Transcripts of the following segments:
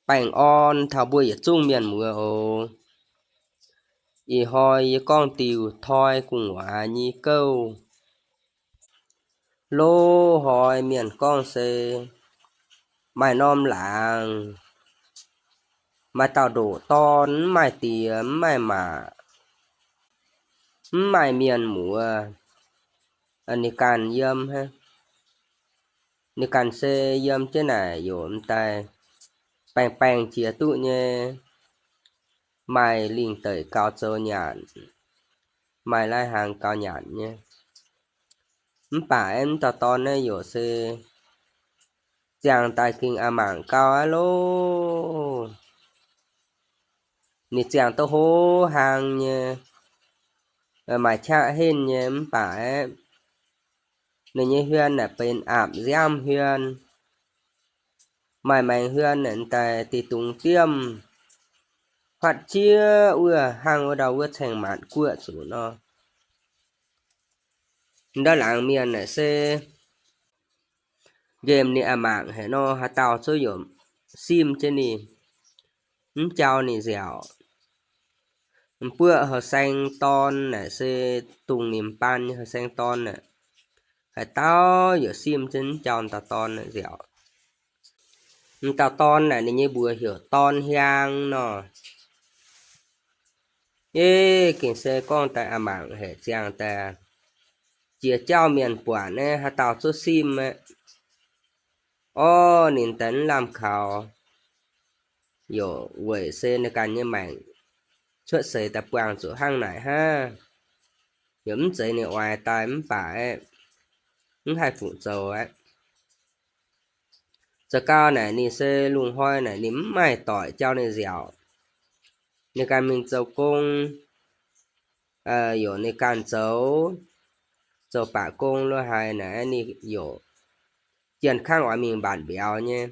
Baengh orn taux mbuo yietc zungv mienh muoz oc. Ih hnoi yie gorngv diuh toi gu'nguaaz nyei gouv. Loz-hnoi mienh gorngv se maaih norm laangz, maaih dauh ndoqc dorn, mv maaih diex, mv maaih maac, mv maaih mienh muoz. Ninh ganh yiem hnangv. Ninh ganh se yiem jienv naaic yaac m'daaih baengh baengh jiex duqv nyei, maaih lingh deic gaux zoux nyanc, maaih lai-hnaangx gaux nyanc nyei. Mv baac aeqv, m'dauh dorn naaiv yaac se ziangh daaih gengh a'mangc gau aqv loh. Ninh ziangh duqv hlo hlaang nyei, maaih qaqv henv nyei, mv baac aeqv, ninh nyei huon naaic benx aapc nziaamv huon. Maaih maengx huon naaic daaih deic-dungz diemv, huaatv jieqv wuov hnangv wuov ndau wuov caeng-maatc guoqv zuqc nor. Ndau laangz mienh naaic se nqemh ninh a'mangc haic nor, haaix dauh zungv yaac simv jienv ninh, mv jauv ninh nziaauc. M'buoqv houh saeng dorn naaic se dungz ninh m'baan nyei houh saeng dorn naaic, haaix dauh yaac simv jienv mv jauv m'dauh dorn naaic nziaauc. M'dauh dorn naaic ninh nyei mbuox heuc Dorn Hiaang nor. Yie gengh se gorngv daaih a'mangc haic, ziangh daaih jiex jauv mienh buatc naaiv haaix dauh zungv simv aqv. Orv, ninh daaih mv lamh kaux, yaac weic se ninh ganh nyei maengc cuotv seix daaih buangh zuqc hnangv naaic hnangv. Yaac mv zeiz ninh oix daaih mv baac aeqv, mv haih fuqv zoux aqv. Zoux gau naaic ninh se lungh hnoi naaic ninh mv maaih doic jauv ninh nziaauc. Ninh ganh mingh zoux gong, yaac ninh ganh zoux, zoux baac gong lo haaix naaic ninh yaac jienh kangv oix mingh mbatc mbiauz nyei.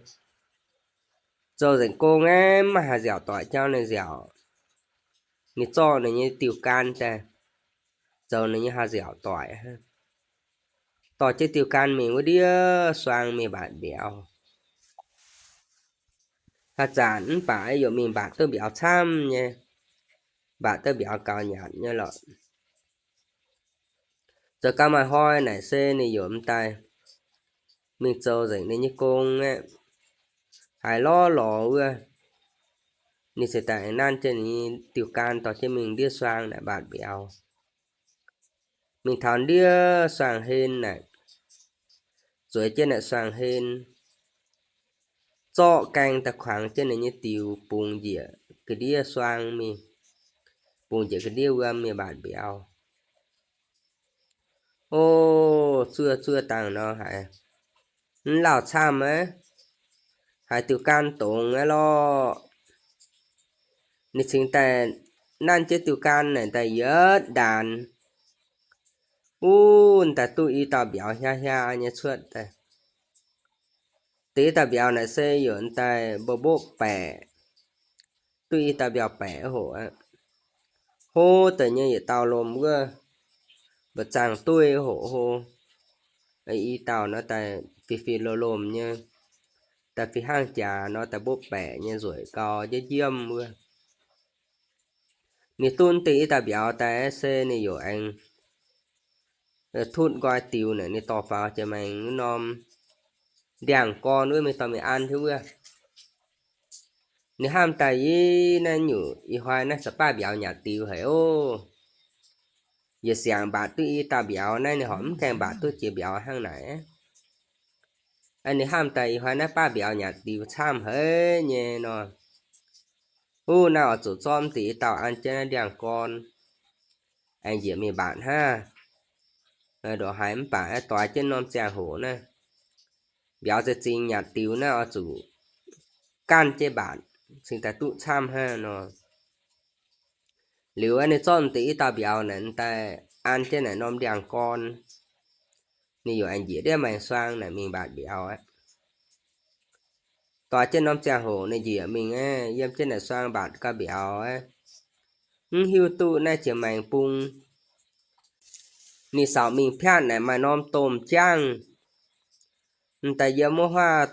Zoux nzengc gong aeqv, mv maaih haaix nziaauc doic jauv ninh nziaauc. Ninh zorqv ninh nyei diuh gan daaih zoux ninh nyei haaix nziaauc doic hnangv. Dorh jienv diuh gan mingh wuov ndiev suang mingh mbatc mbiauz. Haaix zanc mv baac yaac mingh mbatc duqv mbiauz camv nyei, mbatc duqv mbiauz gaux nyanc nyei lorqc. Zoux gau maaih hnoi naaic se ninh yaac m'daaih mingh zoux nzengc ninh nyei gong aeqv, haiz lorz lorz wuov, ninh cingx daaih aengx nanv jienv ninh nyei diuh gan dorh jienv mingh ndiev suang naaic mbatc mbiauz. Mingh taux ndiev suang hlen naaic, zueiz jienv naaic suang hlen, zorqv gaeng daaih kuangx jienv ninh nyei diuh bungx njiec ga'ndiev suang mingh, bungx njiec ga'ndiev wuom mingh mbatc mbiauz. O, zuov zuov dangh nor haiz mv lauh camv aqv, haiz diuh gan dongz aqv lorqc. Ninh cingx daaih nanv jienv diuh gan naaic daaih yietv ndaanx, wuov daaih duqv i dauh mbiauz hiaa hiaa nyei cuotv daaih. Deix i dauh mbiauz naaic se yaac daaih mbopv mbopv baeqc, duqv i dauh mbiauz baeqc hoc aqv. Hlo deix nyei yietc dauh lomh wuov, mba'zangh dueiv hoc hlo. I dauh nor daaih fih fih lomh lomh nyei, daaih fih hnangv jaax nor daaih mbopv baeqc nyei nzueic gau njiemv njiemv wuov. Ninh duqv deix i dauh mbiauz daaih se ninh yaac aengx tutv nqoi diux naaic ninh dorh faaux jiex maengx wuov norm ndiangx-gorn wuov mingh dorh mingh an hiuv wuov. Ninh hnamv daaih, Ih, naaiv nyungc ih hnoi naaiv za'baav mbiauz nyanc diux haic oc. Yietc siangx mbatc duqv i dauh mbiauz naaiv ninh horpc mv gaengh mbatc duqv jiex mbiauz hnangv naaic. Ninh hnamv daaih, Ih hnoi naaiv baav mbiauz nyanc diux camv haic nyei nor. Wuov naaiv oix zuqc zorqv deix i dauh an jienv naaiv ndiangx-gorn aengx njiec mingh mbatc hnangv. Ndongc haaix mv baac doix jienv norm ziangh hoc naaiv, mbiauz za'gengh nyanc diux naaiv oix zuqc gaanv jienv mbatc cingx daaih duqv camv hnangv nor. Liuz ninh zorqv deix i dauh mbiauz naaic daaih an jienv naaic norm ndiangx-gorn, ninh yaac aengx njiec ndiev maengx suang naaic mingh mbatc mbiauz aqv. Doix jienv norm ziangh hoc ninh njiec mingh aqv, yiem jienv naaic suang mbatc gau mbiauz aqv. Mv hiuv duqv naaiv jiex maengx bung, ninh saauc mingh piatv naaic maaih norm domh jangv, m'daaih yiem wuov huaav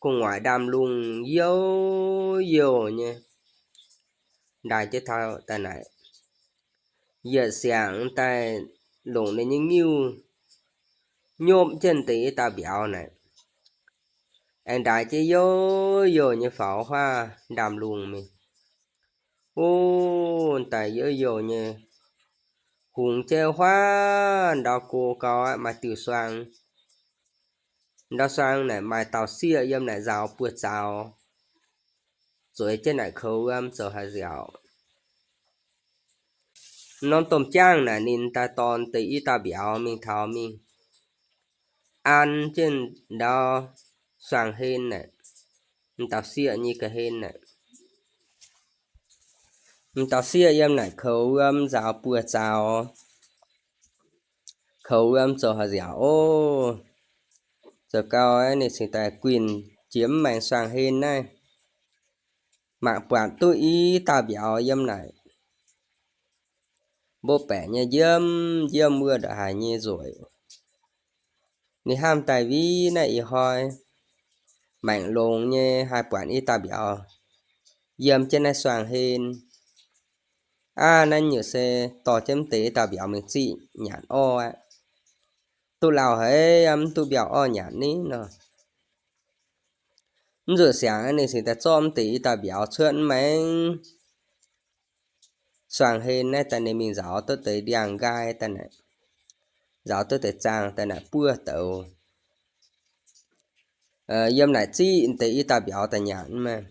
gu'nguaaic ndaamv-lungh youh youh nyei, ndaaih jienv taux daaih naaic, yietc siangx daaih longc ninh nyei ngiuh nyopv jienv deix i dauh mbiauz naaic, aengx ndaaih jienv youh youh nyei faaux huaav ndaamv-lungh mingh. Ov, daaih youh youh nyei, hungx jienv huaav ndau go gau aqv, maaih diuh suang. Ndau suang naaic maaih dauh sieqv yiem naaic nzaaux buoz-zaux, zueiz jienv naaic koux wuom zoux haaix nziaauc. Norm domh jangv naaic ninh daaih dorh deix i dauh mbiauz mingh taux mingh an jienv ndau suang-hlen naaic, m'dauh sieqv nyei ga'hlen naaic. M'dauh sieqv yiem naaic koux wuom nzaaux buoz-zaux, koux wuom zoux haaix nziaauc ov. Zoux gau ninh cingx daaih guinh jiex mv maengx suang-hlen naaiv, mangc buatc duqv i dauh mbiauz yiem naaic, mbuo baeqc nyei njiemv njiemv wuov ndongc haaix nyei nzueic. Ninh hnamv daaih, Viv, naaiv ih hnoi maengc longx nyei haih buatc i dauh mbiauz yiem jienv naaiv suang-hlen. Aav, naaiv nyungc se dorh jienv mv deix i dauh mbiauz mingh ziqv nyanc orv aqv. Duqv lauh haic, mv duqv mbiauz orv nyanc ni nor. Mv nzuqc siangx ninh cingx daaih zorqv mv deix i dauh mbiauz cuotv mv maengx suang-hlen naaiv daaih, ninh mingh nzaaux duqv deix ndiangx-nqaai daaih naaic, nzaaux duqv deix zaangh daaih naaic buov douz, yiem naaic ziqv deix i dauh mbiauz daaih nyanc maah.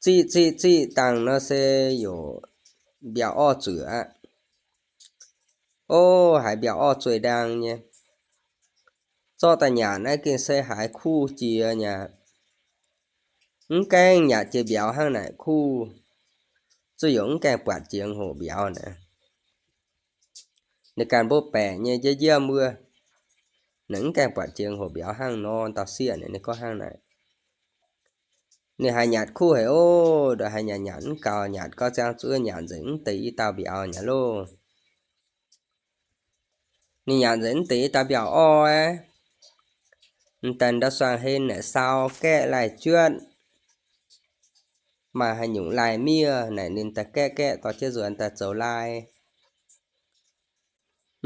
Ziqv ziqv ziqv dangh nor se yaac mbiauz orv zuqc aqv. Ov, haiz mbiauz orv zueih ndaang nyei. Zorqv daaih nyanc naaiv gengh se haiz kuv jiex nyei aqv. Mv gaengh nyanc jiex mbiauz hnangv naaic kuv, zuqc yaac mv gaengh buatc jiex hoc mbiauz naaic. Ninh ganh mbuo baeqc nyei njiemv njiemv wuov, ninh mv gaengh buatc jiex hoc mbiauz hnangv nor, dauh sieqv naaic ninh gorngv hnangv naaic. Ninh haiz nyanc kuv haic ov, ndongc haaix nyanc nyanc mv gaux, nyanc gau ziangh zuqc nyanc nzengc mv deix i dauh mbiauz nyanc loh. Ninh nyanc nzengc mv deix i dauh mbiauz orv aqv, m'daaih ndau suang-hlen naaic sau gaeqv lai-juotv, maaih haaix nyungc lai-miev naaic ninh daaih gaeqv gaeqv dorh jienv nzuonx daaih zoux lai.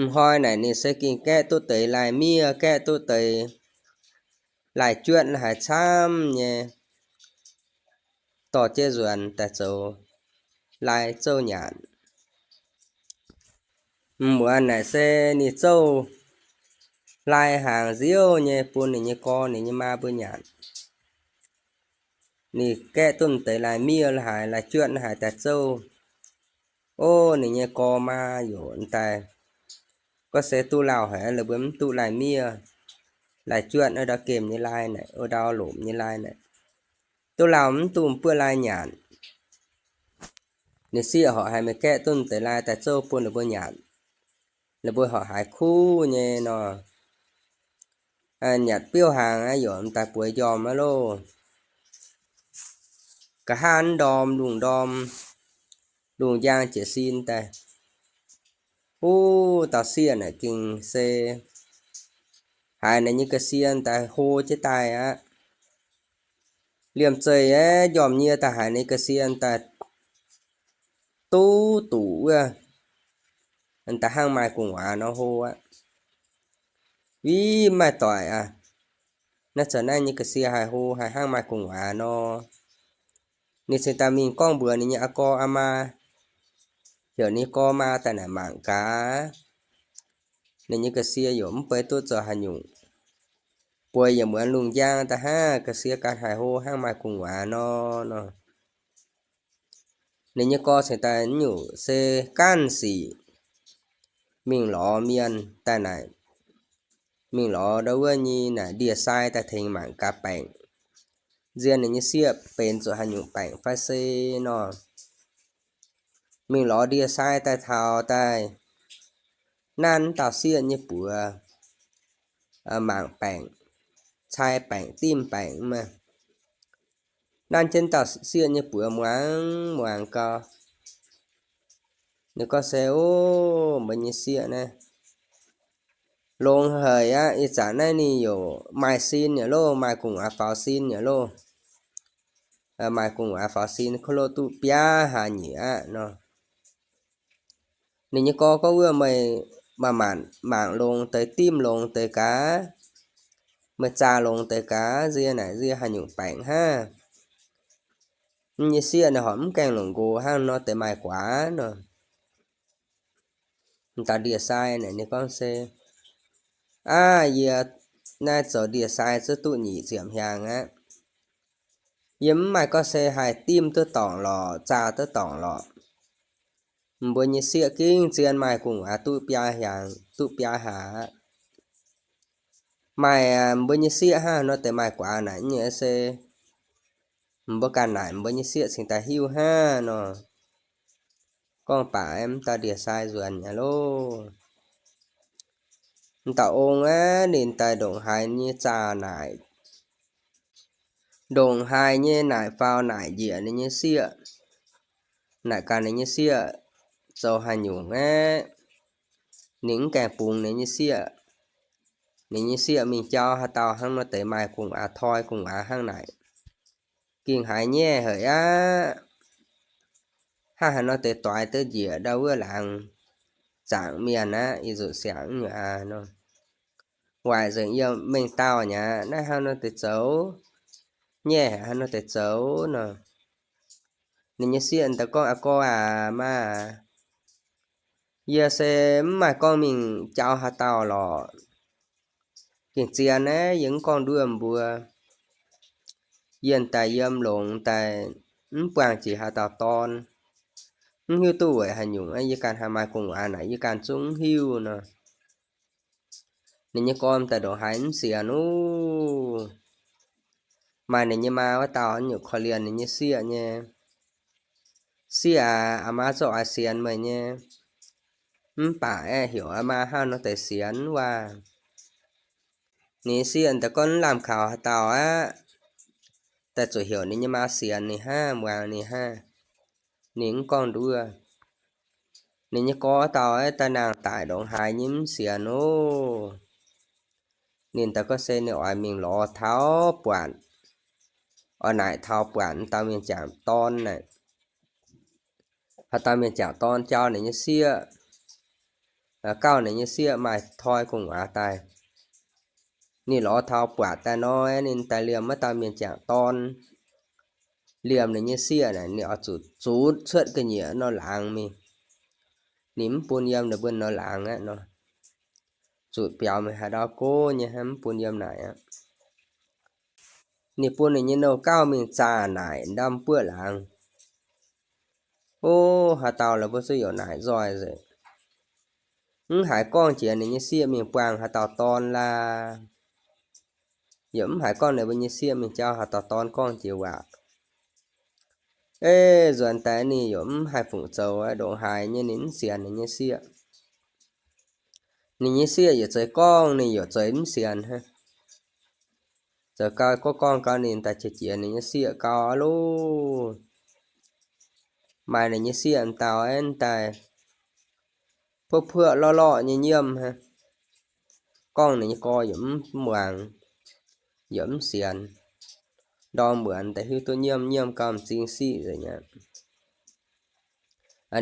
M'hnoi naaic ninh se gengh gaeqv duqv deix lai-miev, gaeqv duqv deix lai-juotv haaix camv nyei, dorh jienv nzuonx daaih zoux lai zouv nyanc. M'muonz naaic se ninh zouv lai hnaangx nziouv nyei bun ninh nyei gorx ninh nyei maa mbuo nyanc. Ninh gaeqv duqv deix lai-miev haaix, lai-juotv haaix daaih zouv. Ov, ninh nyei gorx maa yaac daaih gorngv se duqv lauh haic, laaix mbuo mv duqv lai-miev, lai-juotv wuov ndau gemh nyei lai naaic, wuov ndau lomc nyei lai naaic, duqv lauh mv duqv buov lai nyanc. Ninh sieqv horpc haiz meih gaeqv duqv deix lai daaih zouv bun ninh mbuo nyanc, ninh mbuo horpc haiz kuv nyei nor. Nyanc biouv hnaangx aqv, yaac m'daaih bueix njormh aqv loh. Nqa'haav ndorm lungh ndorm, lungh njang jiez sin daaih, wuov dauh sieqv naaic gengh se haiz ninh nyei ga'sie daaih hlo jienv daaih aqv. Liemh zeih aeqv, njormh nyie daaih haiz ninh ga'sie daaih duqv duqv wuov, daaih hnangv maaih gu'nguaaz nor hlo aqv. Viv, maaih doic aac, naaiv zanc naaiv nyei ga'sie haih hlo, haih hnangv maaih gu'nguaaz nor. Ninh cingx daaih mingh gorngv mbuox ninh nyei aa gorx aa maa, heuc ninh nyei gorx maa daaih naaic mangc gaax. Ninh nyei ga'sie yaac mv bei duqv zoux haaix nyungc, bueix yietc muonz lungh njang daaih hnangv, ga'sie ganh haih hlo hnangv maaih gu'nguaaz nor nor. Ninh nyei gorx cingx daaih nyungc se gaanv sic mingh lorz mienh daaih naaic, mingh lorz ndau wuov nyei naaic ndie-sai daaih tengx mangc gaax baengc, nziex ninh nyei sieqv benx zuqc haaix nyungc baengc fai se nor. Mingh lorz ndie-sai daaih taux daaih, nanv dauh sieqv nyei buoz mangc baengc, cai baengc, dimv baengc maah. Nanv jienv dauh sieqv nyei buoz muangx muangx gau. Ninh gorngv se, Ov, meih nyei sieqv naaiv, Longx haic aqv. Ih zanc naaiv ninh yaac maaih sin yaac loh, maaih gu'nguaaz faaux sin yaac loh. Maaih gu'nguaaz faaux sin คาร์โบ duqv biaa hlaax nyeic aqv nor. Ninh nyei gorx gorngv, Wuov meih maaih maanc mangc longx deix, dimv longx deix gaax, meih zaah longx deix gaax, nzie naaic nzie haaix nyungc baengc hnangv. Ninh nyei sieqv naaic horpc mv gaengh longc nqox hnangv nor deix maaih guaax nor. Dauh ndie-sai naaic ninh gorngv se, Aav, yie naaiv zoux ndie-sai zuov duqv nyic ziepc hnyangx aqv. Yie mv maaih gorngv se haih dimv duqv dorngc lorqc, zaah duqv dorngc lorqc. Mbuo nyei sieqv gengh zien maaih gu'nguaaz duqv biaa hnyangx, duqv biaa hlaax aqv. Maaih mbuo nyei sieqv hnangv nor deix maaih guaax naaic nyei se, mbuo ganh naaic mbuo nyei sieqv cingx daaih hiuv hnangv nor. Gorngv baac mv dauh ndie-sai nzuonx nyei loh. Mv dauh ong aqv, ninh daaih ndongc haaix nyei zaah naaic, ndongc haaix nyei naaic faaux naaic njiec ninh nyei sieqv, naaic ganh ninh nyei sieqv zoux haaix nyungc aqv. Ninh mv gaengh bungx ninh nyei sieqv. Ninh nyei sieqv mingh jauv haaix dauh hnangv nor deix maaih gu'nguaaz toi gu'nguaaz hnangv naaic, gengh haiz nyaiv haic aqv. Hnangv haaix nor deix doix duqv njiec ndau wuov laangz zaangc mienh aqv, ih nzunc siangx nyei aqv nor. Waaic nzengc yiem mengh dauh nyei aqv, naaiv hnangv nor deix zoux, nyaiv haic hnangv nor deix zoux nor. Ninh nyei sieqv daaih gorngv, Aa gorx aac, maa aac, yie se mv maaih gorngv mingh jauv haaix dauh lorqc. Gengh zien naaiv yie mv gorngv nduov mbuo. Yie daaih yiem longx daaih mv buangh jiex haaix dauh dorn, mv hiuv duqv weic haaix nyungc, yie ganh haih maaih gu'nguaaz naaic yie ganh zungv mv hiuv nor. Ninh nyei gorx daaih ndongc haaix mv sienx nuv. Maaih ninh nyei maa wuov dauh nyungc korv-lienh ninh nyei sieqv nyei. Sieqv aac, aa maa zungv oix sienx meih nyei. Mv baac aeqv, heuc aa maa hnangv nor deix sienx waac. Ninh sieqv daaih gorngv, Mv lamh kaux haaix dauh aqv. Daaih zuqc heuc ninh nyei maa sienx ninh hnangv, muangx ninh hnangv. Ninh mv gorngv nduov. Ninh nyei gorx dauh aeqv, daaih nangh daic ndongc haaix nyei mv sienx oc. Ninh daaih gorngv se ninh oix mingh lorz taux buatc, oix naaic taux buatc dauh mienh jangc dorn naaic. Haaix dauh mienh jangc dorn jauv ninh nyei sieqv, gauh ninh nyei sieqv maaih toi gu'nguaaz daaih. Ninh lorz taux buatc daaih nor, ninh daaih liemh wuov dauh mienh jangc dorn, liemh ninh nyei sieqv naaic, ninh oix zuqc zutc cuotv ga'nyiec nor laangz mingh. Ninh mv bun yiem ninh mbuo nor laangz aqv nor. Zutc biaux mingh haaix ndau go nyei hnangv, mv bun yiem naaic aqv. Ninh bun ninh nyei nouh gauh mingh zaah naaic ndamv buoqv laangz. O, haaix dauh la'buo zuqc youc naaic nzoih nzengc. Mv haiz gorngv jiex ninh nyei sieqv mingh buangh haaix dauh dorn laa. Yaac mv haiz gorngv ninh mbuo nyei sieqv mingh jauv haaix dauh dorn gorngv jiex waac. Ei, nzuonx daaih ninh yaac mv haih fungc zoux, ndongc haaix nyei ninh mv sienx ninh nyei sieqv. Ninh nyei sieqv yaac zeiz gorngv ninh yaac zeiz mv sienx hnangv. Zoux gau gorngv gorngv gau ninh daaih qiex jiez ninh nyei sieqv gau aqv loh. Maaih ninh nyei sieqv m'dauh aeqv, daaih puoqv-puoqv lorqv-lorqv nyei nyiemv hnangv. Gorngv ninh nyei gorx yaac mv muangx, yaac mv sienx. Ndorm muonz daaih hiuv duqv nyiemv, nyiemv gau m'zing siqv nzengc aqv.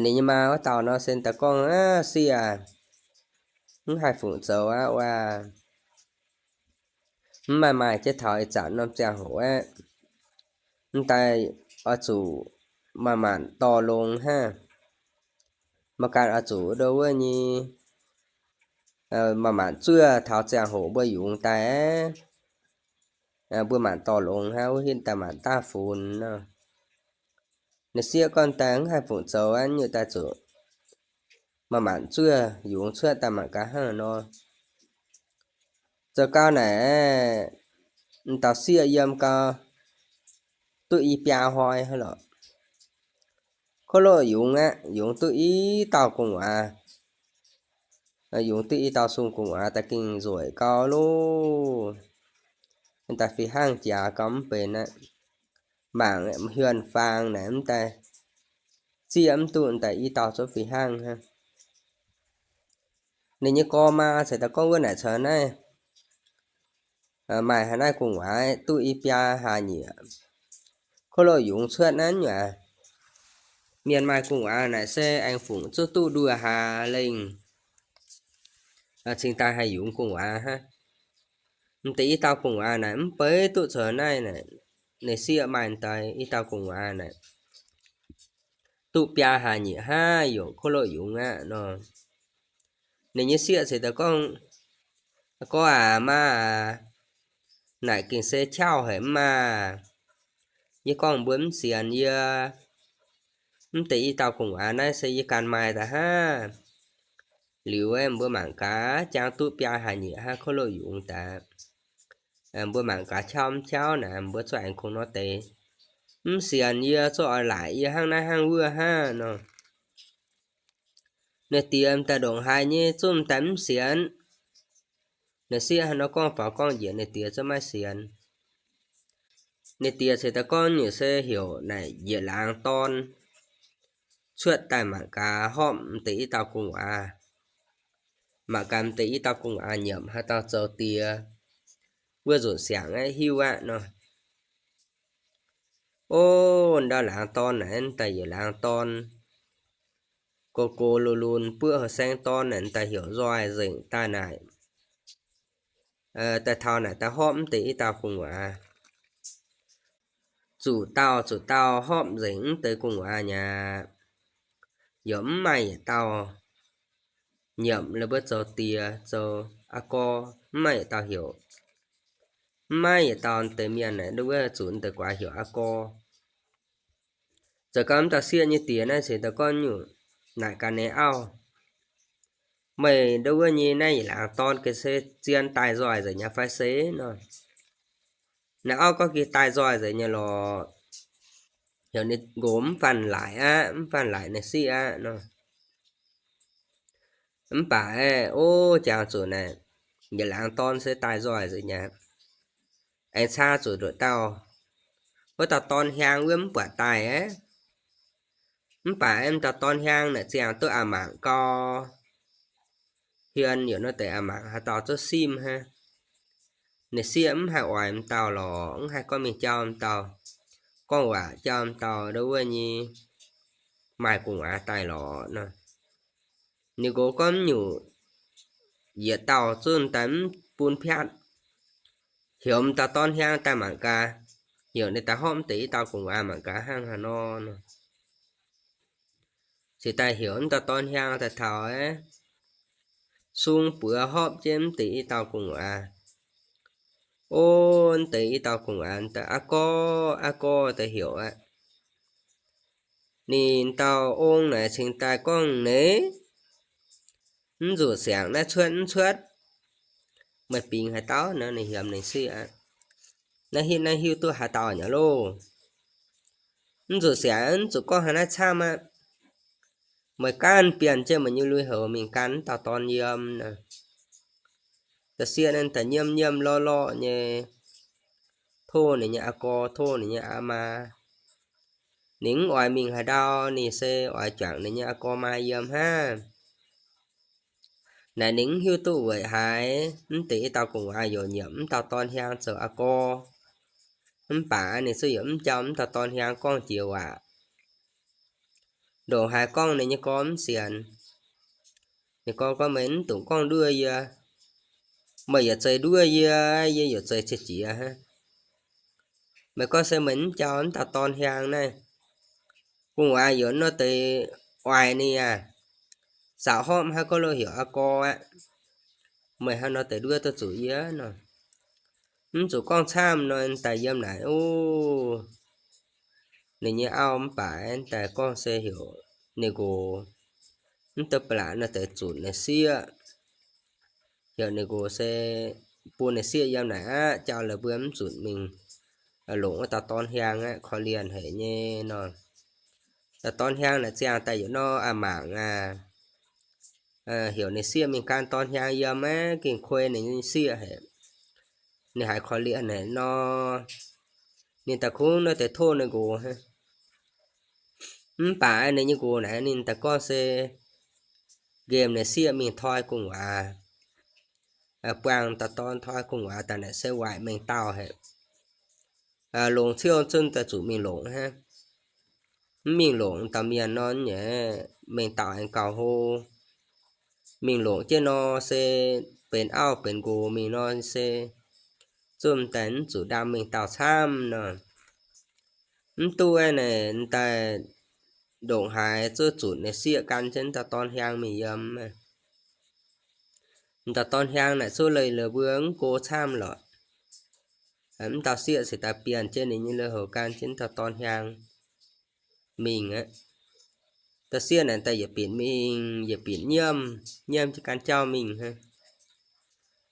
Ninh nyei maa wuov dauh nor se daaih gorngv, Aav, sieqv aac, mv haih fungc zoux aqv. Wuov mv maaih maaih jienv taux ih zanc norm ziangh hoc aeqv, mv daaih oix zuqc manc-manc dorh longx hnangv. Maiv ganh oix zuqc ndo wuov nyei, manc-manc zuov taux ziangh hoc mbuo yungz daaih aeqv, mbuo manc dorh longx hnangv, wuov hitv daaih manc daav funx nor. Ninh sieqv gorngv daaih mv haih fungc zoux aqv, nyungc daaih zuqc manc-manc zuov yungz cuotv daaih mangc gaax hnangv nor. Zoux gau naaic, m'dauh sieqv yiem gau duqv i biaa hnoi hnangv lorqc. Kov loqv yungz aqv, yungz duqv i dauh gu'nguaaz, yungz duqv i dauh sung gu'nguaaz daaih gengh nzueic gau loh. Daaih fih hnangv jaax gau mv benx aqv. Mangc hiuonh faang naaic mv daaih zieqv mv duqv daaih i dauh zungv fih hnangv hnangv. Ninh nyei gorx maa ceix daaih gorngv wuov naaic caux naaiv maaih haaix naaiv gu'nguaaz duqv i biaa hlaax nyieqc kuv loz yungz cuotv naaiv nyungc aac. Mienh maaih gu'nguaaz naaic se aengx fungc zuqc duqv nduoh hlaax lengh cingx daaih haih yungz gu'nguaaz hnangv. M'deix i dauh gu'nguaaz naaic mv beiv duqv caux naaiv naaic, ninh sieqv maaih daaih i dauh gu'nguaaz naaic duqv biaa hlaax nyieqc hnangv yungz kuv loz yungz aqv nor. Ninh nyei sieqv ceix daaih gorngv, Gorx aac, maa aac, naaic gengh se qauv haic mv maah. Yie gorngv mbuo mv sienx yie. Mv deix i dauh gu'nguaaz naaiv se yie ganh maaih daaih hnangv. Liuz mbuo mangc gaax, jangx duqv biaa hlaax nyieqc hnangv kuv loz yungz daaih, mbuo mangc gaax qauv mv qauv naaic, mbuo zuqc aengx kungx nor deix. Mv sienx yie, zuqc oix laaic yie hnangv naaiv hnangv wuov hnangv nor. Ninh diex m'daaih ndongc haaix nyei zungv m'daaih mv sienx. Ninh sieqv hnangv nor gorngv faaux gorngv njiec ninh diex zungv maiv sienx. Ninh diex ceix daaih gorngv nyungc se heuc naaic njiec laangz dorn cuotv daaih mangc gaax horpc m'deix i dauh gu'nguaaz. Mangc gaax m'deix i dauh gu'nguaaz nyiemc haaix dauh zoux diex. Wuov nzunc siangx aeqv, hiuv aqv nor. O, ndau laangz dorn naaic daaih yietc laangz dorn, gox gox lunx lunx, buoqv houh saeng dorn naaic daaih heuc nzoih nzengc daaih naaic. Daaih taux naaic daaih horpc mv deix i dauh gu'nguaaz. Zuqc dauh zuqc dauh horpc nzengc mv deix gu'nguaaz nyei aqv. Yaac mv maaih yietc dauh nyiemc la'buov zoux diex zoux aa gorx, mv maaih yietc dauh heuc. Mv maaih yietc dauh deix mienh naaic nduov wuov zuqc deix gu'nguaaz heuc aa gorx. Zoux gau mv dauh sieqv nyei diex naaiv ceix daaih gorngv nyungc naaic gaax ninh auv, Meih nduov wuov nyei naaiv yietc laangz dorn ga'sie zien daaih nzoih nzengc nyei fai se nor? Naaiv auv gorngv ga'sie daaih nzoih nzengc nyei lorqc. Heuc ninh nqox mv faanh laaic aqv, mv faanh laaic ninh sieqv aqv nor. Mv baac aeqv, o, jangx zuqc naaic yietc laangz dorn se daaih nzoih nzengc nyei aqv. Aengx caa zuqc nduqc dauh, wuov dauh dorn hiaang wuov mv buatc daaih aqv. Mv baac aeqv, m'dauh dorn hiaang naaic ziangh duqv a'mangc gau, hmien yaac nor deix a'mangc haaix dauh zungv simv hnangv. Ninh sieqv mv haih oix m'dauh lorqc, mv haih gorngv mingh jauv m'dauh, gorngv waac jauv m'dauh nduov wuov nyei maaih gu'nguaaz daaih lorqc nor. Ninh nqox gorngv nyungc yietc dauh zungv daaih mv bun piatv. Heuc m'dauh dorn hiaang daaih mangc gaax, heuc ninh daaih horpc mv deix i dauh gu'nguaaz mangc gaax hnangv haaix nor nor. Ceix daaih heuc m'dauh dorn hiaang daaih taux aeqv, sung buoz horpc jienv mv deix i dauh gu'nguaaz. O, mv deix i dauh gu'nguaaz daaih aa gorx aa gorx daaih heuc aqv. Ninh dauh ong naaic cingx daaih gorngv, Neix, mv zuqc siangx naaiv cuotv mv cuotv, meih bingx haaix dauh nor? Ninh hiemx ninh sieqv aqv. Naaiv hitv naaiv hiuv duqv haaix dauh nyei loh. Mv zuqc siangx, mv zuqc gorngv haaix naaiv camv aqv. Meih gaanv bienh jienv meih nyei lui-houx mingh gan m'dauh dorn yiem nor. Dauh sieqv naaiv daaih nyiemv nyiemv lorqv lorqv nyei, tov ninh nyei aa gorx, tov ninh nyei aa maa. Ninh mv oix mingh haaix ndau, ninh se oix juangc ninh nyei aa gorx maa yiem hnangv. Naaic ninh mv hiuv duqv weic haaix mv deix i dauh gu'nguaaz yaac nyiemc m'dauh dorn hiaang zoux aa gorx. Mv baac ninh zungv yaac mv jauv m'dauh dorn hiaang gorngv jiex waac. Ndongc haaix gorngv ninh nyei gorx mv sienx. Ninh gorx gorngv, Meih mv dungx gorngv nduov yie. Meih yaac zeiz nduov yie, yie yaac zeiz qiex jiez hnangv. Meih gorngv se meih mv jauv m'dauh dorn hiaang naaiv, gu'nguaaz yaac nor deix oix ninh aqv. Zaqc horpc hnangv gorngv lo heuc aa gorx aqv. Meih hnangv nor deix nduov duqv zuqc yie nor. Mv zuqc gorngv camv nor daaih yiem naaic oc. Ninh nyei auv mv baac daaih gorngv se heuc ninh nqox mv duqv ba'laqc nor deix zunc ninh sieqv. Heuc ninh nqox se bun ninh sieqv yiem naaic aqv, jauv la'buo mv zunc mingh longc wuov dauh dorn hiaang aqv, korv-lienh haic nyei nor. Dauh dorn hiaang naaic ziangh daaih yietc norm a'mangc aqv. Heuc ninh sieqv mingh gan dorn hiaang yiem aqv, gengh kuei ninh nyei sieqv haic. Ninh haiz korv-lienh haic nor, ninh daaih kungx nor deix tov ninh nqox hnangv. Mv baac ninh nyei nqox naaic ninh daaih gorngv se, nqemh ninh sieqv mingh toi gu'nguaaz, buangh dauh dorn toi gu'nguaaz daaih naaic se waaic mengh dauh haic. Longc ciouv zunv daaih zuqc mingh longc hnangv. Mv mingh longc dauh mienh nor nyei, mengh dauh aengx gauh hlo. Mingh longc jienv nor se benx auv benx nqox mingh nor se zunv daaih mv zuqc ndaam mengh dauh camv nor. Mv duqv naaic daaih ndongc haaix zuov zunc ninh sieqv gan jienv dauh dorn hiaang mingh yiem. Dauh dorn hiaang naaic zuov leih la'buo mv go camv lorqc. Mv dauh sieqv se daaih bienh jienv ninh nyei lui-houx gan jienv dauh dorn hiaang mingh aqv. Dauh sieqv naaic daaih yietc binc mingh, yietc binc nyiemv, nyiemv jienv gan jauv mingh hnangv.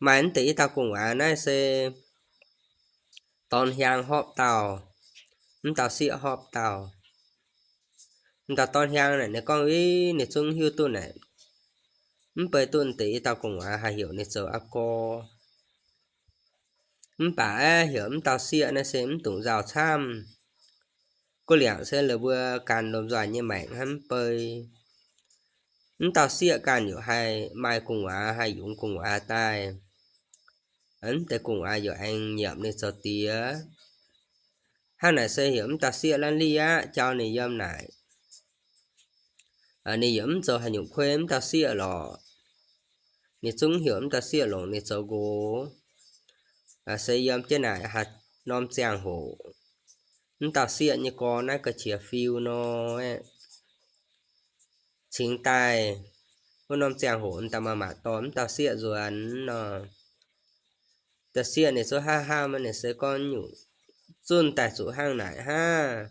Maaih mv deix i dauh gu'nguaaz naaiv se dorn hiaang hopv dauh, mv dauh sieqv hopv dauh. Mv dauh dorn hiaang naaic ninh gorngv, ninh zungv hiuv duqv naaic, mv bei duqv mv deix i dauh gu'nguaaz haih heuc ninh zoux aqv gorx. Mv baac aeqv, heuc mv dauh sieqv naaiv se mv dungx nzauh camv. Guv liangc se la'buo ganh lomh nzoih nyei maengc hnangv mv bei. Mv dauh sieqv ganh yaac haih maaih gu'nguaaz, haih yungz gu'nguaaz daaih. Mv deix gu'nguaaz yaac aengx nyiemc ninh zoux diex. Hnangv naaic se heuc mv dauh sieqv la'liqv aqv, jauv ninh yiem naaic. Ninh yaac mv zoux haaix nyungc kuei mv dauh sieqv lorqc. Ninh zungv heuc mv dauh sieqv longc ninh zoux nqox. Se yiem jienv naaic haaix norm ziangh hoc, mv dauh sieqv nyei gorn naaiv ga'qiex fiu nor, cingx daaih wuov norm ziangh hoc daaih maaih mangc dorh mv dauh sieqv nzuonx nor. Dauh sieqv ninh zuqc hnangv hnangv, ninh se gorngv nyungc zunh daaih zuqc hnangv naaic hnangv.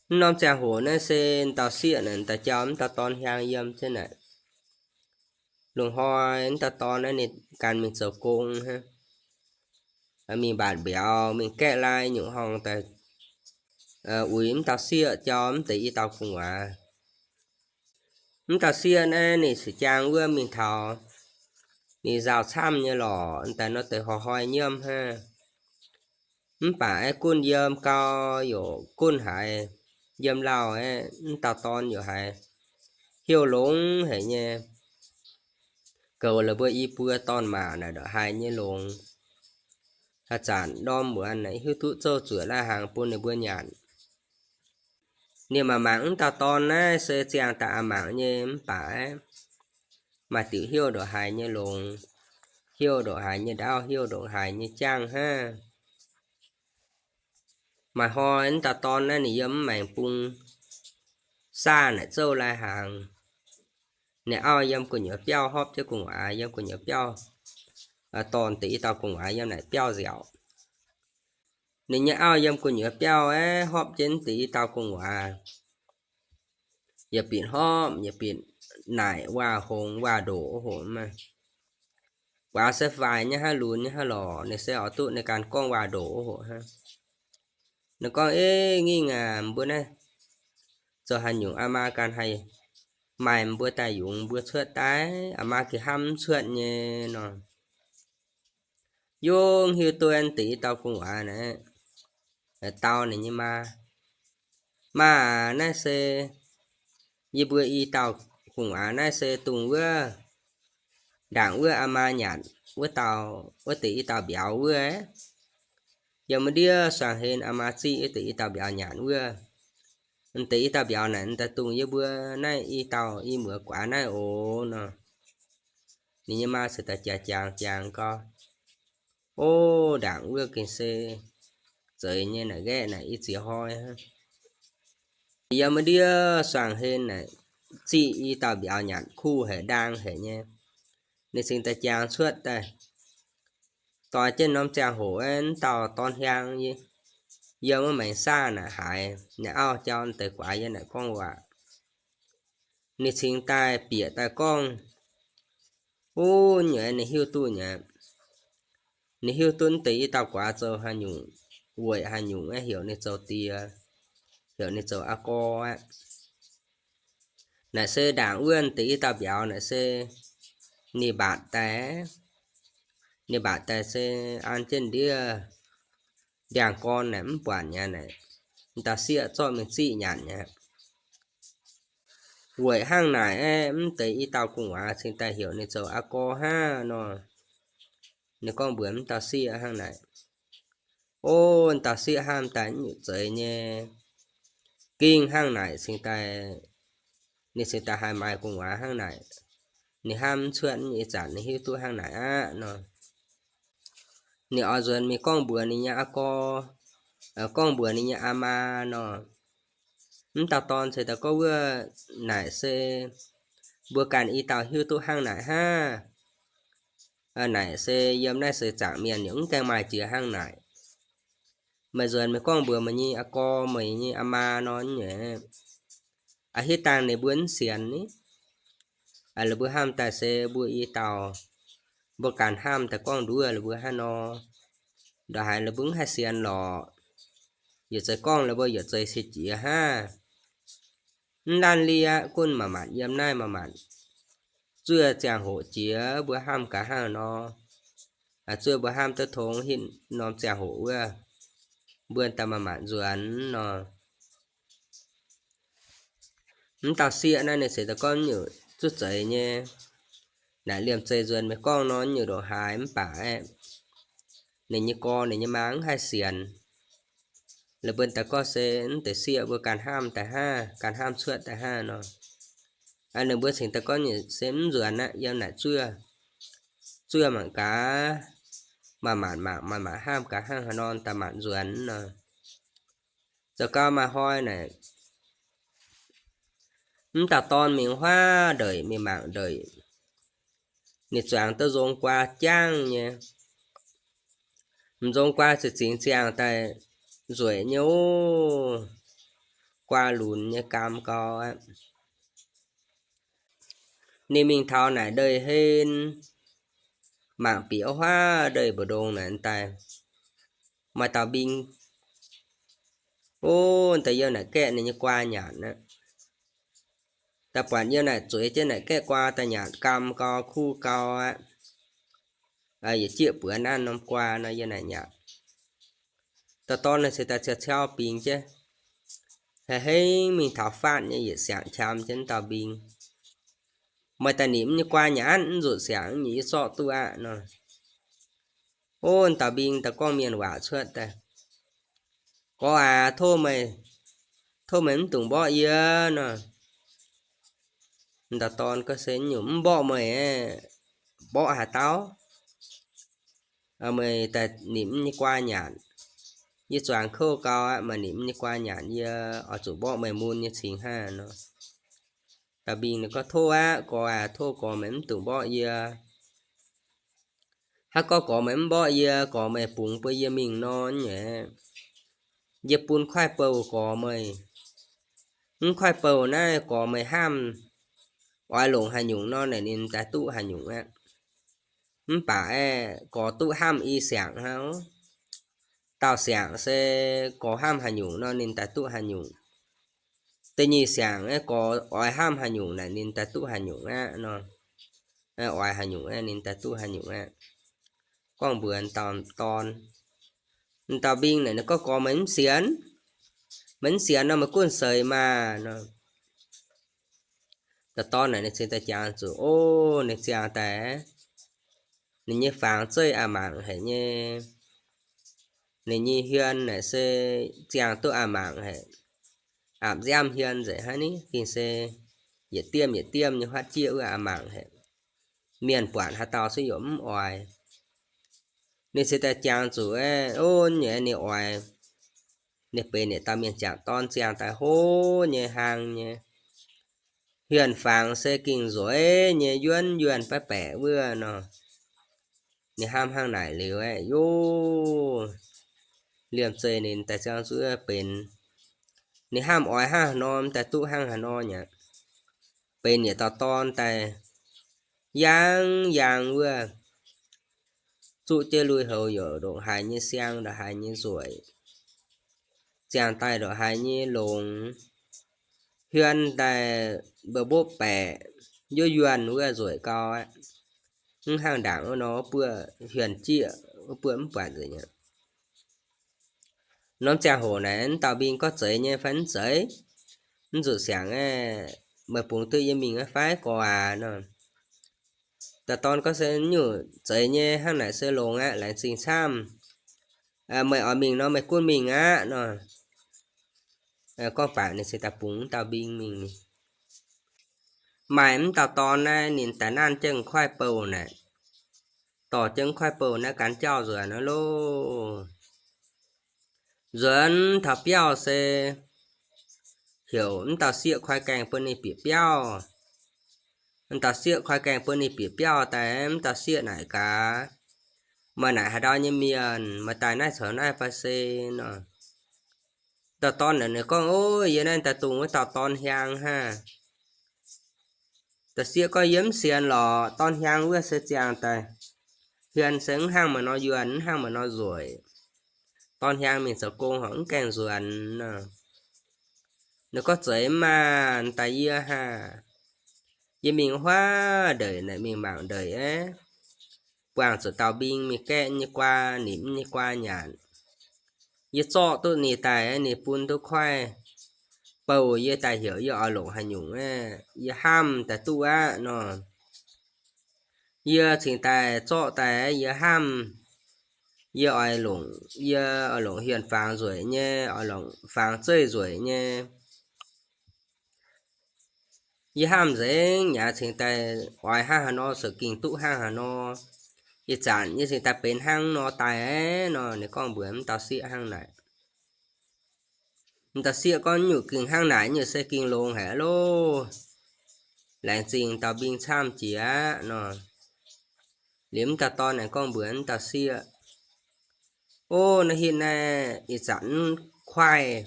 Wuov norm ziangh hoc naaiv se dauh sieqv naaic daaih jauv mv dauh dorn hiaang yiem jienv naaic. Lungh hnoi mv dauh dorn naaiv ninh gan mingh zoux gong hnangv, mingh mbatc mbiauz, mingh gaeqv lai nyungc horngh daaih uix mv dauh sieqv jauv mv deix i dauh gu'nguaaz. Mv dauh sieqv naaiv ninh se jaang wuov mingh taux, ninh nzauh camv nyei lorqc, daaih nor deix hnoi-hnoi nyiemv hnangv. Mv baac aeqv, gunv yiem gau, yaac gunv haiz yiem lauh aeqv, mv dauh dorn yaac haiz heuc longx haic nyei. Goux la'buo i buo dorn-maac naaic ndortv haiz nyei longx. Haaix zanc ndorm muonz naaic hiuv duqv zouv zuoqc lai-hnaangx bun ninh mbuo nyanc. Ninh mangc mangc mv dauh dorn naaiv se ziangh daaih aqc mangc nyei mv baac aeqv, maaih diuc heuc ndortv haiz nyei longx, heuc ndortv haiz nyei ndaauv, heuc ndortv haiz nyei jaangh hnangv. Maaih hnoi mv dauh dorn naaiv ninh yiem mv maengx bung saah naaic zouv lai-hnaangx. Ninh auv yiem gu'nyuoz biauv hopv jienv gu'nguaaz, yiem gu'nyuoz biauv dorh deix i dauh gu'nguaaz yiem naaic biauv nziaauc. Ninh nyei auv yiem gu'nyuoz biauv aeqv, hopv jienv deix i dauh gu'nguaaz, yietc binc hopv yietc binc naaic waac-hongx waac-ndoqc hoc maah. Guaax se faix nyei hnangv, lunx nyei hnangv lorqc, ninh se oix duqv ninh ganh gorngv waac-ndoqc hoc hnangv. Ninh gorngv, Eix, ngingh aac, mbuo naaiv zoux haaix nyungc aa maa ganh haih maaih mbuo daaih yungz mbuo cuotv daaih, aa maa gengh hnamv mv cuotv nyei nor. Yungz hiuv duqv deix i dauh gu'nguaaz naaiv dau ninh nyei maa, Maa aac, naaiv se yie mbuo i dauh gu'nguaaz naaiv se dongh wuov ndaangc wuov aa maa nyanc wuov dauh, wuov deix i dauh mbiauz wuov. Yiem wuov ndiev suangx hlen aa maa ziqv wuov deix i dauh mbiauz nyanc wuov. Deix i dauh mbiauz naaic daaih dongh yie mbuo naaiv i dauh i muoz guaax naaiv oc nor. Ninh nyei maa se daaih jangx jangx jangx gau, O, ndaangc wuov gengh se zeiz nyei naaic, nqaeqv naaic i ziex hnoi hnangv. Yiem wuov ndiev suangx hlen naaic, ziqv i dauh mbiauz nyanc kuh haic, ndaang haic nyei. Ninh cingx daaih jangx cuotv daaih, doix jienv norm ziangh hoc aeqv, mv dauh dorn hiaang yiem wuov maengx saah naaic haiz ninh auv jauv deix guaax yiem naaic gorngv waac. Ninh cingx daaih bieqc daaih gorngv, O, nyei, ninh hiuv duqv nyei. Ninh hiuv duqv deix i dauh guaax zoux haaix nyungc, weic haaix nyungc aeqv, heuc ninh zoux diex, heuc ninh zoux aa gorx aqv. Naaic se ndaangc wuov deix i dauh mbiauz naaic se ninh mbatc daaih, ninh mbatc daaih se an jienv ndiev ndiangx-gorn naaic mv buatc nyei naaic, dauh sieqv zorqv mingh ziqv nyanc nyei. weic hnangv naaic aeqv, mv deix i dauh gu'nguaaz cingx daaih heuc ninh zoux aa gorx hnangv nor. Ninh gorngv mbuox mv dauh sieqv hnangv naaic, O, dauh sieqv hnamv daaih nyutc zeiz nyei, gengh hnangv naaic cingx daaih, ninh cingx daaih haih maaih gu'nguaaz hnangv naaic. Ninh hnamv mv cuotv, ih zanc ninh hiuv duqv hnangv naaic aqv nor. Ninh oix nzuonx mingh gorngv mbuox ninh nyei aa gorx, gorngv mbuox ninh nyei aa maa nor. Mv dauh dorn cingx daaih gorngv, Wuov naaic se mbuo ganh i dauh hiuv duqv hnangv naaic hnangv. Naaic se yiem naaiv seix zaangc mienh yaac mv gaengh maaih jiex hnangv naaic. Meih nzuonx meih gorngv mbuox meih nyei aa gorx, meih nyei aa maa nor nyei, aa, hitv dangh ninh mbuo mv sienx ni. La'buo hnamv daaih se mbuo i dauh, mbuo ganh hnamv daaih gorngv nduov la'buo hnangv nor, ndongc haaix la'buo mv haih sienx lorqc. Yietc zeiz gorngv la'buo yietc zeiz se jiex hnangv. Mv laanh liaqv gunv maaih maanc yiem naaiv maaih maanc zuov ziangh hoc jiex mbuo hnamv gaax hnangv nor. Zuov mbuo hnamv duqv tongx hitv norm ziangh hoc wuov, mbuo daaih maaih maanc nzuonx nor. Mv dauh sieqv naaiv ninh cingx daaih gorngv nyutc zuqc zeiz nyei. Naaic liemh zeih nzuonx meih gorngv nor nyutc ndongc haaix mv baac aeqv, ninh nyei gorx ninh nyei maa mv haih sienx. La'buo daaih gorngv se mv deix sieqv mbuo ganh hnamv daaih hnangv, ganh hnamv cuotv daaih hnangv nor. Ninh mbuo cingx daaih gorngv nyutc se mv nzuonx aqv, yiem naaic zuov, zuov mangc gaax, maaih maanc mangc, maaih maanc hnamv gaax hnangv haaix nor daaih maanc nzuonx nor. Zoux gau maaih hnoi naaic, mv dauh dorn mingh huaav ndeic, mingh mangc ndeic. Ninh zuangx duqv nzong guaa jangv nyei. M'nzong guaa ziex zingx ziangh daaih nzueic nyei oc. Guaa lunx nyei gaam gau aqv. Ninh mingh taux naaic ndeic-hlen, mangc bieqc huaav ndeic mbu'ndongx naaic daaih, maaih dauh mbing. O, daaih yiem naaic gaeqv ninh nyei guaa nyanc aqv. Daaih buatc yiem naaic zueiz jienv naaic gaeqv guaa daaih nyanc, gaam gau, kuv gau aqv. Yietc jieqv buoz nanv norm guaa nor yiem naaic nyanc. Dauh dorn naaic se daaih ciauv ciauv bingx jienv, hei hei mingh taux faatv nyei yietc siangx qam jienv dauh mbing. Meih daaih nimc nyei guaa nyanc, mv nzunc siangx nyei yie zorqv duqv aqv nor. O, dauh mbing daaih gorngv mienh waac cuotv daaih, Gorx aac, tov meih, tov meih mv dungx mborqv yie nor. Dauh dorn gorngv se nyungc mv mborqv meih, mborqv haaix dauh? Meih daaih nimc nyei guaa nyanc, yie zuangx kouv gau aqv. Meih nimc nyei guaa nyanc, yie oix zuqc mborqv meih mun nyei cingx hnangv nor. Dauh mbing ninh gorngv, Tov aqv gorx aac, tov gorx meih mv dungx mborqv yie. Hnangv gorngv gorx meih mv mborqv yie, gorx meih bungx bun yie mingh nor nyei, yie bun kuaaiv bouh gorx meih. Mv kuaaiv bouh naaiv gorx meih hnamv oix longc haaix nyungc nor naaic ninh daaih duqv haaix nyungc aqv. Mv baac aeqv, gorx duqv hnamv i siangx hnangv. Dauh siangx se gorx hnamv haaix nyungc nor ninh daaih duqv haaix nyungc. Da'nyeic siangx aeqv, gorx oix hnamv haaix nyungc naaic ninh daaih duqv haaix nyungc aqv nor. Oix haaix nyungc aeqv, ninh daaih duqv haaix nyungc aqv. Gorngv mbuox dauh dorn. Dauh mbing naaic ninh gorngv, Gorx meih mv sienx? Meih mv sienx nor meih gunv seix maah nor. Dauh dorn naaic ninh cingx daaih jangx zuqc, o, ninh ziangh daaih, ninh nyei fangx zeiv a'mangc haic nyei. Ninh nyei hmien naaic se ziangh duqv a'mangc haic. Aapv nziaamv hmien nzengc hnangv ni, gengh se yietc diemv yietc diemv nyei huaatv jieqv wuov a'mangc haic. Mienh buatc haaix dauh se yaac mv oix. Ninh cingx daaih jangx zuqc aeqv, o, nyei ninh oix, ninh benx yietc dauh mienh jangc dorn ziangh daaih hlo nyei hlang nyei. Hmien fangx se gengh nzueic nyei, yuonv yuonh baeqc baeqc wuov nor. Ninh hnamv hnangv naaic liuz aeqv, yov, liemh zeih ninh daaih ziangh zuqc benx, ninh hnamv oix hnangv haaix nor daaih duqv hnangv haaix nor nyei. Benx yietc dauh dorn daaih yaang yaang wuov, zuqv jienv lui-houx yaac ndongc haaix nyei siang, ndongc haaix nyei nzueic. Ziangh daaih ndongc haaix nyei longx. Hmien daaih mba'mbopv baeqc, yuov yuonh wuov nzueic gau aqv. Mv hnangv ndaangc wuov nor, wuov buoqv hmien jieqv, wuov buoqv mv buatc nzengc aqv. Norm ziangh hoc naaic, mv dauh mbing gorngv zeiz nyei fai mv zeiz? Mv zuqc siangx aeqv, meih bungx duqv yie mingh aqv fai gorx aac nor. Dauh dorn gorngv se nyungc zeiz nyei, hnangv naaic se longx aqv, laengz zingh camv. Meih oix mingh nor meih gunv mingh aqv nor. Gorngv baac ninh cingx daaih bungx m'dauh mbing mingh. Maaih m'dauh dorn naaiv ninh daaih nanv jienv koiv bouh naaic, dorh jienv koiv bouh naaiv gan jauv nzuonx nor loh. Nzuonx taux biauv se heuc m'dauh sieqv koi gaengh bun ninh bieqc biauv. M'dauh sieqv koi gaengh bun ninh bieqc biauv daaih, m'dauh sieqv naaic gaax, meih naaic haaix ndau nyei mienh, meih daaih naaiv caux naaiv fai se nor. Dauh dorn naaic ninh gorngv, ov, yie naaiv daaih dungx wuov dauh dorn hiaang hnangv. Dauh sieqv gorngv, yie mv sienx lorqc, dorn hiaang wuov se ziangh daaih, hmien se mv hnangv meih nor yuonh, mv hnangv meih nor nzueic. Dorn hiaang mingh zoux gong horpc mv gaengh nzuonx nor. Ninh gorngv, zeiz maah, daaih yie hnangv. Yie mingh huaav ndeic naaic, mingh mangc ndeic aeqv, buangh zuqc dauh mbing mingh gaeqv nyei guaa, nimc nyei guaa nyanc. Yie zorqv duqv ninh daaih, ninh bun duqv koiv bouh, yie daaih heuc yie oix longc haaix nyungc aeqv, yie hnamv daaih duqv aqv nor. Yie cingx daaih zorqv daaih, yie hnamv, yie oix longc, yie oix longc hmien fangx nzueic nyei, oix longc fangx zeiv nzueic nyei. Yie hnamv nzengc nyei, cingx daaih oix hnangv haaix nor, se gengh duqv hnangv haaix nor. Ih zanc yie cingx daaih benx hnangv nor daaih aqv nor. Ninh gorngv mbuox m'dauh sieqv hnangv naaic. M'dauh sieqv gorngv, nyungc gengh hnangv naaic nyungc se gengh longx haic loh. Laengz zingh dauh mbing camv jiex aqv nor. Liuz m'dauh dorn aengx gorngv mbuox m'dauh sieqv, ov, naaiv hitv naaiv ih zanc kuaaiv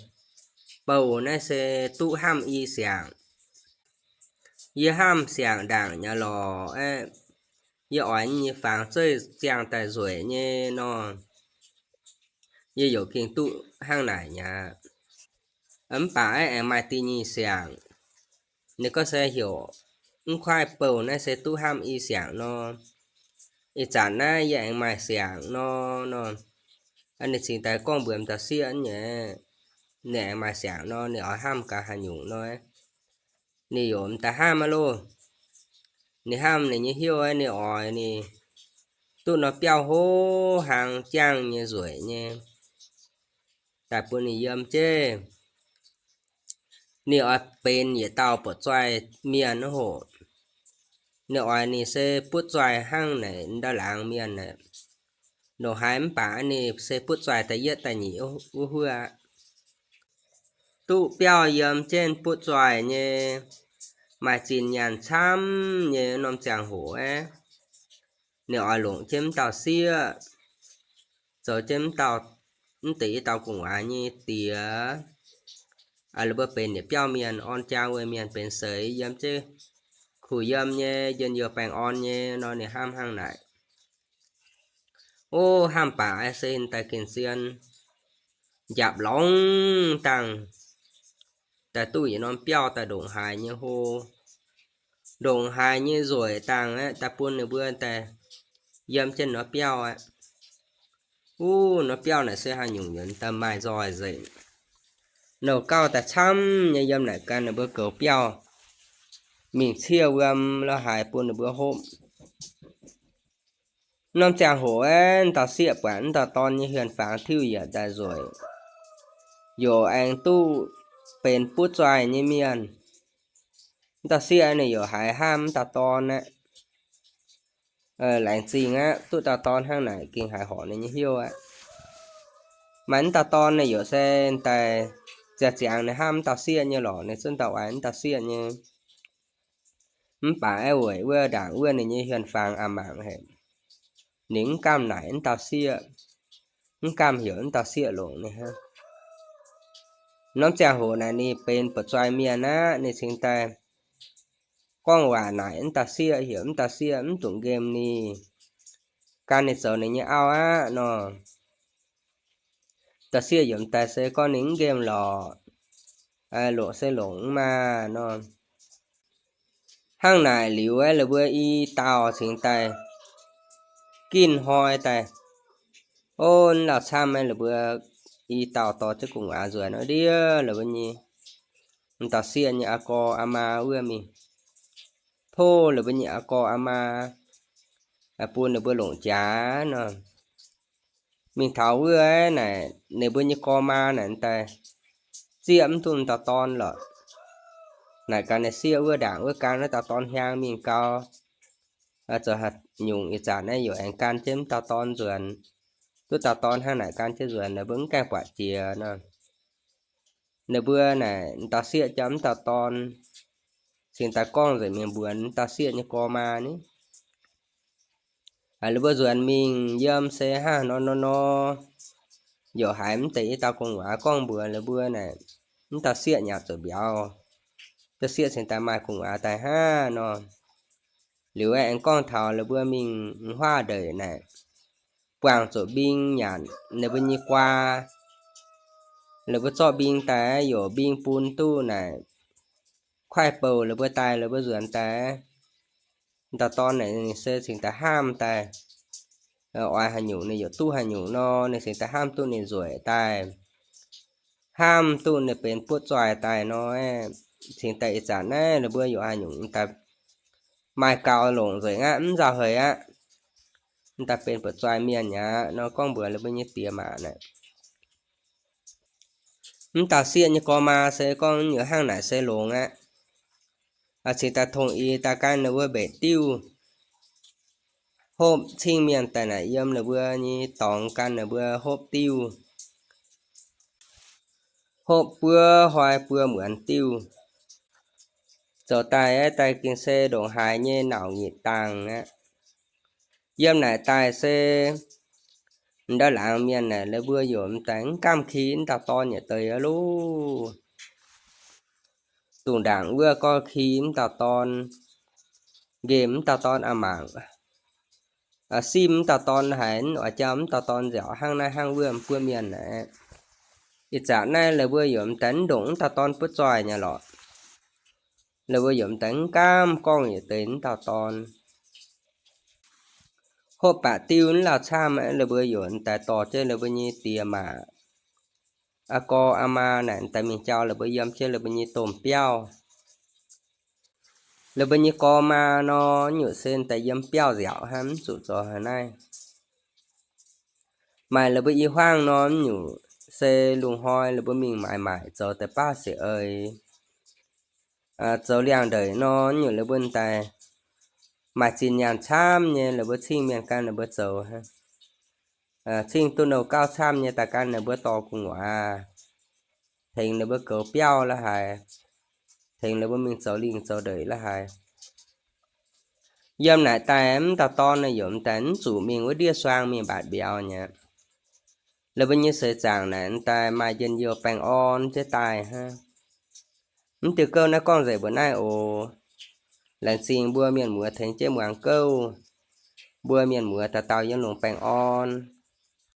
bouh naaiv se duqv hnamv i siangx. Yie hnamv siangx ndaangc nyei lorqc aeqv, yie oix nyei fangx zeiv ziangh daaih nzueic nyei nor, yie yaac gengh duqv hnangv naaic nyei aqv. Mv baac aeqv, aengx maaih da'nyeic siangx. Ninh gorngv se heuc mv kuaaiv bouh naaiv se duqv hnamv i siangx nor. Ih zanc naaiv yie aengx maaih siangx nor, nor. Ninh cingx daaih gorngv mbuox m'dauh sieqv nyei, ninh aengx maaih siangx nor, ninh oix hnamv gaax haaix nyungc nor. Ninh yaac m'daaih hnamv aqv loh. Ninh hnamv ninh nyei hnyouv aeqv, ninh oix ninh duqv norm biauv hlo hnangv, jangv nyei, nzueic nyei, daaih bun ninh yiem jienv. Ninh oix benx yietc dauh buoqc zoih mienh aqv hoc. Ninh oix ninh se butv zoih hnangv naaic ndau laangz mienh aeqv, ndongc haaix mv baac ninh se butv zoih da'yietv da'nyeic wuov huov aqv. Duqv biauv yiem jienv butv zoih nyei, maaih zinh nyaanh camv nyei norm ziangh hoc aeqv, ninh oix longc jienv m'dauh sieqv, zoux jienv m'dauh, mv deix i dauh gu'nguaaz nyei diex, la'buo benx yietc biauv mienh, orn jaa weih mienh benx seix, yiem jienv kuh yiem nyei, njien-youh baengh orn nyei nor, ninh hnamv hnangv naaic. Ov, hnamv baac se daaih gengh zien, njaapc longx dangh, daaih duqv yietc norm biauv daaih ndongc haaix nyei hlo, ndongc haaix nyei nzueic dangh aeqv, daaih bun ninh mbuo daaih yiem jienv norm biauv aqv. Ov, norm biauv naaic se haaix nyungc yaac daaih maaih nzoih nzengc. Nouh gauh daaih camv nyei yiem naaic gan ninh mbuo goux biauv, mingh ciev wuom la'haaix bun ninh mbuo hopv. Norm ziangh hoc aeqv, m'dauh sieqv buatc m'dauh dorn nyei hmien fangx tiuv yietc daaih nzueic, yaac aengx duqv benx butv zoih nyei mienh. M'dauh sieqv ninh yaac haiz hnamv m'dauh dorn aqv. Laengz zingh aqv, duqv dauh dorn hnangv naaic gengh haiz horc ninh nyei hnyouv aqv. Maaih m'dauh dorn ninh yaac se daaih ziangh ziangx ninh hnamv m'dauh sieqv nyei lorqc, ninh zungv daaih oix m'dauh sieqv nyei. Mv baac aeqv, weic wuov ndaangc wuov ninh nyei hmien fangx a'mangc haic, ninh mv gamh naaic m'dauh sieqv, mv gamh heuc m'dauh sieqv longc ninh hnangv. Norm ziangh hoc naaic ninh benx buoqc zoih mienh aqv, ninh cingx daaih gorngv waac naaic m'dauh sieqv, heuc m'dauh sieqv mv dungx nqemh ninh, gan ninh zoux ninh nyei auv aqv nor. Dauh sieqv yiem daaih se gorngv ninh mv nqemh lorqc, longc se longc maah nor. Hnangv naaic liuz aeqv, la'buo i dauh cingx daaih ginv hnoi daaih. Ov, lauh camv aeqv, la'buo i dauh dorh jienv gu'nguaaz nzuonx nor ndiev la'buo nyei m'dauh sieqv nyei aa gorx aa maa wuov mingh tov ninh mbuo nyei aa gorx aa maa bun ninh mbuo longc jaax nor. Mingh taux wuov naaic, ninh mbuo nyei gorx maa naaic daaih zieqv mv duqv m'dauh dorn lorqc. Naaic gaax ninh sieqv wuov ndaangc wuov, gan wuov dauh dorn hiaang mingh gau, zoux haaix nyungc ih zanc naaiv yaac aengx gan jienv m'dauh dorn nzuonx. Duqv dauh dorn hnangv naaic gan jienv nzuonx, ninh mbuo mv gaengh buatc jiex nor. Ninh mbuo naaic m'dauh sieqv jaa m'dauh dorn cingx daaih gorngv nzengc mingh mbuox m'dauh sieqv nyei gorx maa ni. Ninh mbuo nzuonx mingh yiem se hnangv nor nor nor, yaac haiz mv deix i dauh gu'nguaaz gorngv mbuox ninh mbuo naaic, m'dauh sieqv nyanc zuqc mbiauz, m'dauh sieqv cingx daaih maaih gu'nguaaz daaih hnangv nor. Liuz aengx gorngv taux ninh mbuo mingh huaav ndeic naaic, buangh zuqc mbing nyanc ninh mbuo nyei guaa. Ninh mbuo zorqv mbing daaih, yaac mbing bun duqv naaic kuaaiv bouh ninh mbuo daaih, ninh mbuo nzuonx daaih. M'dauh dorn naaic ninh se cingx daaih hnamv daaih, oix haaix nyungc ninh yaac duqv haaix nyungc nor, ninh cingx daaih hnamv duqv ninh nzueic daaih, hnamv duqv ninh benx buotv zoih daaih nor, cingx daaih ih zanc naaiv ninh mbuo yaac haaix nyungc daaih maaih gaux longc nzengc aqv, mv nzauh heix aqv. M'daaih benx buotv zoih mienh aqv nor gorngv mbuox ninh mbuo nyei diex maac naaic. M'dauh sieqv nyei gorx maa se gorngv nyungc hnangv naaic se longx aqv. Cingx daaih tongx i daaih gan ninh mbuo mbetc diuv, hopv cing mienh daaih naaic yiem ninh mbuo nyei dorngx gan ninh mbuo hopv diuv, hopv buov hnoi buo muonz diuv, zoux daaih daaih gengh se ndongc haaix nyei nauc nyitc dangh aqv. Yiem naaic daaih se ndau laangz mienh naaic, ninh mbuo yaac m'daaih mv gamh ki m'dauh dorn yietc deix aqv loh. Dongh ndaangc wuov gorngv ki m'dauh dorn, nqemh m'dauh dorn a'mangc, simv m'dauh dorn haic, oix jauv m'dauh dorn nziaauc hnangv naaiv hnangv wuov buov mienh naaic. Ih zanc naaiv ninh mbuo yaac m'daaih mv ndongc m'dauh dorn buov zoih nyei lorqc. Ninh mbuo yaac m'daaih mv gamh gorngv yietc deix m'dauh dorn. Hopv baac diuv mv lauh camv, ninh mbuo yaac m'daaih dorh jienv ninh mbuo nyei diex maac, aa gorx aa maa naaic m'daaih mingh jauv ninh mbuo yiem jienv ninh mbuo nyei domh biauv. Ninh mbuo nyei gorx maa nor, nyungc se m'daaih yiem biauv nziaauc hnangv, mv zuqc zoux haaix naaiv. Maaih ninh mbuo i hmuangv nor, nyungc se lungh hnoi ninh mbuo mingh maaiz maaic zoux deix baav siec eix, zoux liangx-ndeic nor, nyungc ninh mbuo m'daaih maaih zinh nyaanh camv nyei, ninh mbuo cing mienh gan ninh mbuo zoux, cing duqv nouh gauh camv nyei daaih gan ninh mbuo dorh gu'nguaaz, tengx ninh mbuo goux biauv la'haic, tengx ninh mbuo mingh zoux lingh zoux ndeic la'haic. Yiem naaic daaih m'dauh dorn naaic yaac m'daaih mv zuqc mingh wuov ndiev suang mingh mbatc mbiauz nyei. Ninh mbuo nyei seix zaangc naaic m'daaih maaih njien-youh baengh orn jienv daaih hnangv. Mv diuh gouv naaiv gorngv nzengc mbuo naaiv oc. Laengz zingh mbuo mienh muoz tengx jienv muangx gouv. Mbuo mienh muoz dauh dauh yiem longx baengh orn.